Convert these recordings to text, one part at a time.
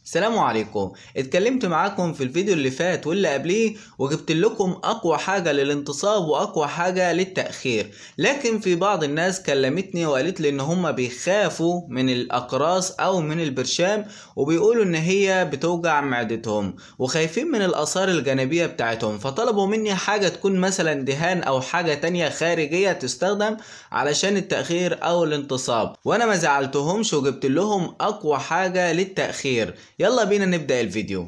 السلام عليكم. اتكلمت معاكم في الفيديو اللي فات واللي قبليه وجبت لكم اقوى حاجة للانتصاب واقوى حاجة للتأخير، لكن في بعض الناس كلمتني وقالت لي ان هم بيخافوا من الاقراص او من البرشام وبيقولوا ان هي بتوجع معدتهم وخايفين من الاثار الجانبية بتاعتهم، فطلبوا مني حاجة تكون مثلا دهان او حاجة تانية خارجية تستخدم علشان التأخير او الانتصاب، وانا ما زعلتهمش وجبت لهم اقوى حاجة للتأخير. يلا بينا نبدأ الفيديو.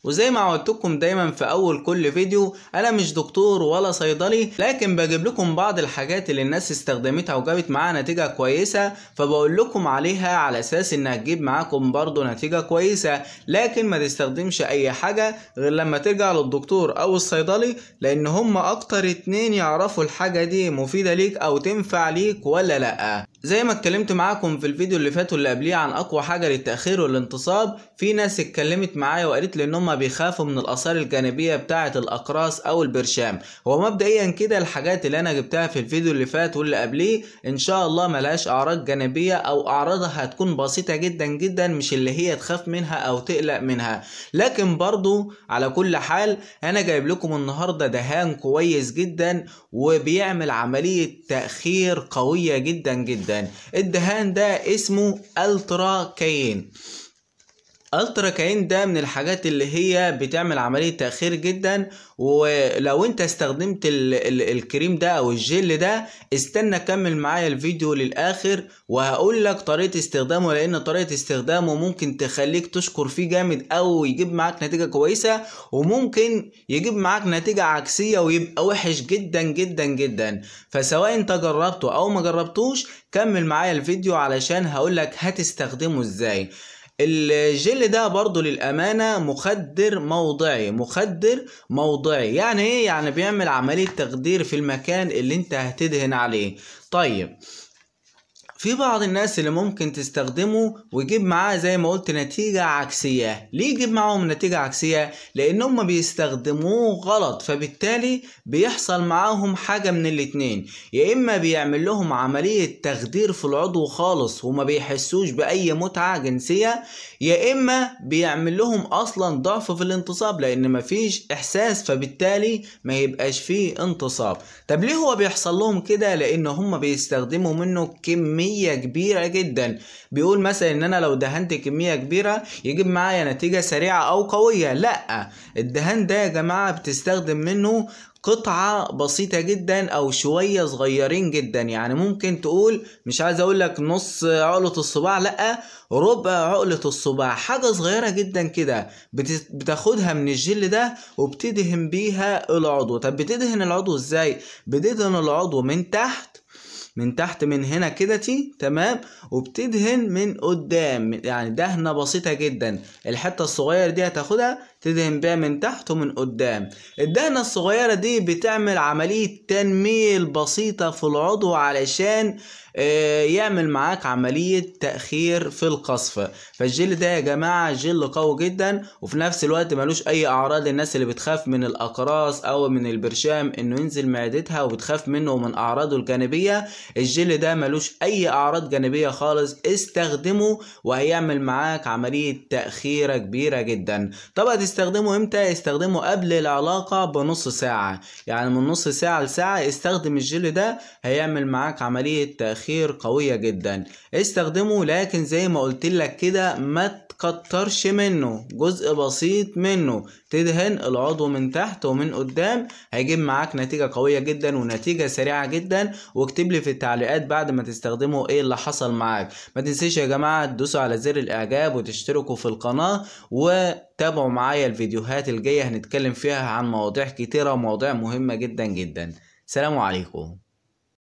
وزي ما عودتكم دايما في اول كل فيديو، انا مش دكتور ولا صيدلي، لكن بجيب لكم بعض الحاجات اللي الناس استخدمتها وجابت معاها نتيجة كويسة، فبقول لكم عليها على اساس انها تجيب معاكم برضو نتيجة كويسة. لكن ما تستخدمش اي حاجة غير لما ترجع للدكتور او الصيدلي، لان هم اكتر اتنين يعرفوا الحاجة دي مفيدة ليك او تنفع ليك ولا لا. زي ما اتكلمت معاكم في الفيديو اللي فات واللي قبليه عن اقوى حاجة للتأخير والانتصاب، في ناس اتكلمت معايا وقالت لي ان هم بيخافوا من الآثار الجانبية بتاعة الأقراص أو البرشام. هو مبدئيا كده الحاجات اللي أنا جبتها في الفيديو اللي فات واللي قبليه إن شاء الله ملهاش أعراض جانبية أو أعراضها هتكون بسيطة جدا جدا، مش اللي هي تخاف منها أو تقلق منها. لكن برضو على كل حال أنا جايب لكم النهاردة دهان كويس جدا وبيعمل عملية تأخير قوية جدا جدا. الدهان ده اسمه ألترا كاين. الترا كاين ده من الحاجات اللي هي بتعمل عملية تأخير جدا، ولو انت استخدمت الكريم ده او الجل ده استنى كمل معايا الفيديو للاخر وهقول لك طريقة استخدامه، لان طريقة استخدامه ممكن تخليك تشكر فيه جامد او يجيب معاك نتيجة كويسة، وممكن يجيب معاك نتيجة عكسية ويبقى وحش جدا جدا جدا. فسواء انت جربته او ما جربتوش كمل معايا الفيديو علشان هقول لك هتستخدمه ازاي. الجل ده برضو للأمانة مخدر موضعي. مخدر موضعي يعني ايه؟ يعني بيعمل عملية تخدير في المكان اللي انت هتدهن عليه. طيب في بعض الناس اللي ممكن تستخدمه ويجيب معاه زي ما قلت نتيجة عكسية. ليه يجيب معاهم نتيجة عكسية؟ لان هم بيستخدموه غلط، فبالتالي بيحصل معاهم حاجة من الاتنين، يا اما بيعمل لهم عملية تخدير في العضو خالص وما بيحسوش بأي متعة جنسية، يا اما بيعمل لهم اصلا ضعف في الانتصاب لان مفيش احساس، فبالتالي ما يبقاش فيه انتصاب. طب ليه هو بيحصل لهم كده؟ لان هم بيستخدموا منه كمية كبيرة جدا. بيقول مثلا ان انا لو دهنت كمية كبيرة يجيب معايا نتيجة سريعة او قوية. لا، الدهان ده يا جماعة بتستخدم منه قطعة بسيطة جدا او شوية صغيرين جدا، يعني ممكن تقول مش عايز اقول لك نص عقلة الصباع، لا ربع عقلة الصباع، حاجة صغيرة جدا كده بتاخدها من الجل ده وبتدهن بيها العضو. طب بتدهن العضو ازاي؟ بتدهن العضو من تحت، من تحت من هنا كده تي تمام، وبتدهن من قدام، يعني دهنة بسيطة جدا. الحتة الصغيرة دي هتاخدها تدهن بيها من تحت ومن قدام. الدهنة الصغيرة دي بتعمل عملية تنميل بسيطة في العضو علشان يعمل معاك عملية تأخير في القصف. فالجل ده يا جماعة جل قوي جدا، وفي نفس الوقت ملوش أي أعراض للناس اللي بتخاف من الأقراص أو من البرشام إنه ينزل معدتها وبتخاف منه ومن أعراضه الجانبية. الجل ده ملوش أي أعراض جانبية خالص، استخدمه وهيعمل معاك عملية تأخيرة كبيرة جدا. طبعا تستخدمه امتى؟ استخدمه قبل العلاقة بنص ساعة، يعني من نص ساعة لساعة استخدم الجل ده، هيعمل معاك عملية تأخير قوية جدا. استخدمه، لكن زي ما قلت لك كده ما تكترش منه، جزء بسيط منه تدهن العضو من تحت ومن قدام، هيجيب معاك نتيجة قوية جدا ونتيجة سريعة جدا. واكتب لي في التعليقات بعد ما تستخدمه ايه اللي حصل معاك. ما تنسيش يا جماعة تدوسوا على زر الاعجاب وتشتركوا في القناة وتابعوا معايا الفيديوهات الجاية، هنتكلم فيها عن مواضيع كتيرة ومواضيع مهمة جدا جدا. سلام عليكم.